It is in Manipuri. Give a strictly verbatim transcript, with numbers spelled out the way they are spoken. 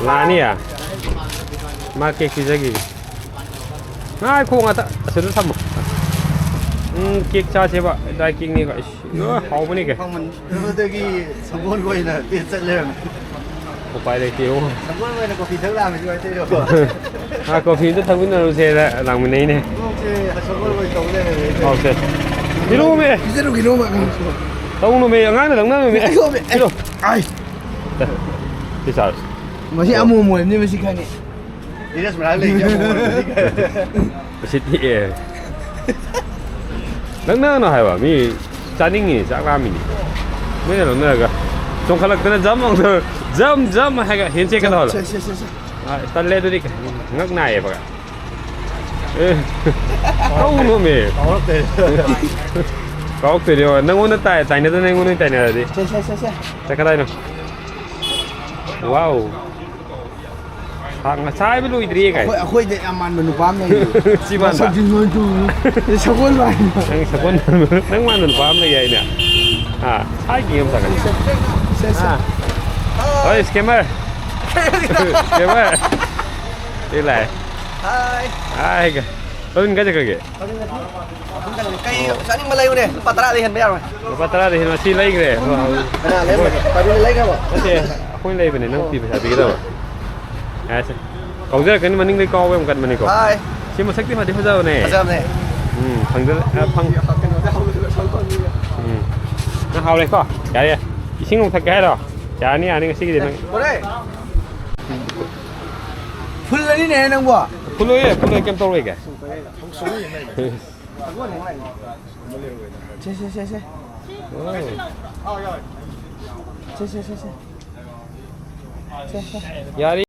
ꯂꯥꯛꯑꯅꯤꯌꯦ꯫ ꯃꯥ ꯀꯦꯛ ꯄꯤꯖꯒꯦ꯫ ꯉꯥꯏꯈꯣ ꯉꯥꯛꯇ꯫ ꯑꯁꯤꯗ ꯊꯝꯃꯣ꯫ ꯎꯝ, ꯀꯦꯛ ꯆꯥꯁꯦꯕ꯫ ꯗ꯭ꯔꯥꯏ ꯀꯦꯛꯅꯦꯕ꯫ ꯑꯩꯁ, ꯑ, ꯍꯥꯎꯕꯅꯤ ꯀꯩ꯫ ꯐꯪꯃꯟꯗꯕꯗꯒꯤ ꯁꯒꯣꯜꯒ ꯑꯣꯏꯅ ꯇꯦꯠ ꯆꯠ ꯂꯩꯔꯝꯃꯦ꯫ ꯎꯄꯥꯏ ꯂꯩꯇꯦ, ꯏꯕꯨꯡꯉꯣ꯫ ꯁꯒꯣꯜ ꯑꯣꯏꯅ ꯀꯣꯐꯤ ꯊꯛ ꯂꯥꯛꯑꯝꯃꯤꯁꯦ ꯀꯃꯥꯏꯅ ꯇꯧꯔꯤꯅꯣ? ꯑꯥ, ꯀꯣꯐꯤꯗ ꯊꯛꯃꯤꯟꯅꯔꯨꯁꯦꯅ ꯂꯥꯛꯃꯤꯟꯅꯩꯅꯦ꯫ ꯅꯣꯛꯁꯦ ꯁꯒꯣꯜ ꯑꯣꯏꯅ ꯇꯧ ꯂꯩꯔꯝꯃꯦ꯫ ꯍꯥꯎꯁꯦ꯫ ꯄꯤꯔꯛꯑꯣꯃꯦ꯫ ꯄꯤꯖꯔꯨꯒꯤꯅꯣꯃ꯫ ꯇꯧꯅꯨꯃꯦ, ꯑꯉꯥꯡꯅ ꯂꯧꯅꯅꯨꯃꯦ꯫ ꯄꯤꯔꯛꯑꯣꯃꯦ꯫ ꯄꯤꯔꯛꯑꯣ꯫ ꯑꯥꯏ꯫ ꯁꯤ ꯆꯥꯔꯁꯤ꯫ ꯃꯁꯤ ꯑꯃꯣꯝ ꯑꯣꯏꯔꯝꯅꯤ, ꯃꯁꯤ ꯈꯪꯉꯦ꯫ ꯙꯤꯔꯖ ꯃꯅꯥꯛ ꯂꯩꯁꯦ ꯑꯃꯣꯝ ꯑꯣꯏꯔꯝꯅꯤ꯫ ꯃꯁꯤ ꯊꯤꯛꯑꯦ꯫ ꯅꯪ ꯅꯪꯅ ꯍꯥꯏꯕ ꯃꯤ ꯆꯥꯅꯤꯡꯉꯤ, ꯆꯥꯛ ꯂꯥꯝꯃꯤꯅꯤ꯫ ꯃꯣꯏꯅ ꯂꯧꯅꯔꯒ ꯆꯣꯡꯈꯠꯂꯛꯇꯅ ꯖꯝ ꯑꯃꯨꯛ ꯇꯧ-, ꯖꯝ, ꯖꯝ ꯍꯥꯏꯒ ꯍꯦꯟ ꯆꯦꯛꯀ ꯇꯧꯍꯜꯂꯣ꯫ ꯁꯦ, ꯁꯦ, ꯁꯦ, ꯁꯦ꯫ ꯑ, ꯇꯜꯂꯦ ꯑꯗꯨꯗꯤ ꯉꯛ ꯅꯥꯏꯌꯦꯕ꯫ ꯑꯦ, ꯀꯧꯅꯣꯃꯦ꯫ ꯀꯥꯎꯔꯛꯇꯣꯏꯅꯦ꯫ ꯀꯥꯎꯔꯛꯇꯣꯏꯅꯦꯕ꯫ ꯅꯪꯉꯣꯟꯗ ꯇꯥꯏ-, ꯇꯥꯏꯅꯗꯅ ꯑꯩꯉꯣꯟꯗ ꯑꯣꯏꯅ ꯇꯥꯏꯅꯔꯗꯤ꯫ ꯁꯦ, ꯁꯦ, ꯁꯦ, ꯁꯦ꯫ ꯆꯠꯀꯗꯥꯏꯅꯣ? ꯋꯥꯎ꯫ ꯁꯥ-, ꯉꯁꯥꯏꯕꯨ ꯂꯣꯏꯗ꯭ꯔꯤꯌꯦ ꯀꯥꯏ꯫ ꯑꯩꯈꯣꯏ, ꯑꯩꯈꯣꯏꯗ ꯌꯥꯝ ꯃꯥꯟꯕ ꯅꯨꯄꯥ ꯑꯃ ꯂꯩꯌꯦ꯫ ꯁꯤ ꯃꯥꯟꯕ? ꯃꯁꯛꯁꯤ ꯅꯣꯏ ꯇꯨ-, ꯁꯒꯣꯜ ꯃꯥꯟꯕ꯫ ꯅꯪ ꯁꯒꯣꯜ ꯃꯥꯟꯕ, ꯅꯪ ꯃꯥꯟꯕ ꯅꯨꯄꯥ ꯑꯃ ꯂꯩ ꯍꯥꯏꯅꯦ꯫ ꯑꯥ, ꯁꯥꯏ ꯀꯤ ꯑꯃ ꯁꯥꯒꯠꯂꯤ꯫ ꯁꯦ, ꯁꯦ꯫ ꯑꯥ꯫ ꯍꯣꯏ, scammer꯫ Scammer꯫ ꯁꯤ ꯂꯥꯛꯑꯦ꯫ ꯍꯥꯏ꯫ ꯍꯥꯏ, ꯀ-, ꯀꯔꯤꯟ ꯀꯥꯏ ꯆꯠꯈ꯭ꯔꯒꯦ? ꯀꯩ ꯆꯥꯅꯤꯡꯕ ꯂꯩꯌꯨꯅꯦ, ꯂꯨꯄꯥ ꯇꯔꯥꯗꯤ ꯍꯦꯟꯕ ꯌꯥꯔꯣꯏ꯫ ꯂꯨꯄꯥ ꯇꯔꯥꯗꯤ ꯍꯦꯟꯕ ꯁꯤ ꯂꯩꯈ꯭ꯔꯦ꯫ ꯀꯅꯥ ꯂꯩꯔꯝꯕꯅꯣ? ꯄꯥꯕꯤꯅ ꯂꯩꯈ꯭ꯔꯕꯣ? ꯅꯠꯇꯦ, ꯑꯩꯈꯣꯏꯅ ꯂꯩꯕꯅꯦ, ꯅꯪ ꯄꯤ-, ꯄꯩꯁꯥ ꯄꯤꯒꯗꯕ꯫ ꯌꯥꯔꯦꯁꯦ꯫ ꯀꯥꯎꯖꯔꯛꯀꯅꯤ, ꯃꯅꯤꯡꯗꯩ ꯀꯥꯎꯕ ꯌꯥꯝ ꯀꯟꯕꯅꯤꯀꯣ꯫ ꯍꯥꯏ꯫ ꯁꯤ ꯃꯁꯛꯇꯤ ꯐꯗꯤ ꯐꯖꯕꯅꯦ꯫ ꯐꯖꯕꯅꯦ꯫ ꯎꯝ, ꯐꯪꯗ-, ꯑ, ꯐꯪ-, ꯎꯝ꯫ ꯅꯪ ꯍꯥꯎꯔꯦꯀꯣ? ꯌꯥꯔꯦ, ꯌꯥꯔꯦ꯫ ꯏꯁꯤꯡ ꯑꯃꯨꯛ ꯊꯛꯀꯦ ꯍꯥꯏꯔꯣ? ꯌꯥꯔꯅꯤ, ꯌꯥꯔꯅꯤ, ꯉꯁꯤꯒꯤꯗꯤ ꯅꯪ꯫ ꯐꯨꯜꯂꯅꯤꯅꯦ ꯅꯪꯕꯣ꯫ ꯐꯨꯜꯂꯣꯏꯌꯦ, ꯐꯨꯜꯂꯣꯏ, ꯀꯩꯝ ꯇꯧꯔꯣꯏꯒꯦ꯫ ꯁꯦ, ꯁꯦ, ꯁꯦ, ꯁꯦ꯫ ꯁꯦ, ꯁꯦ, ꯁꯦ, ꯁꯦ꯫ ꯁꯦ, ꯁꯦ꯫ ꯌꯥꯔꯦ꯫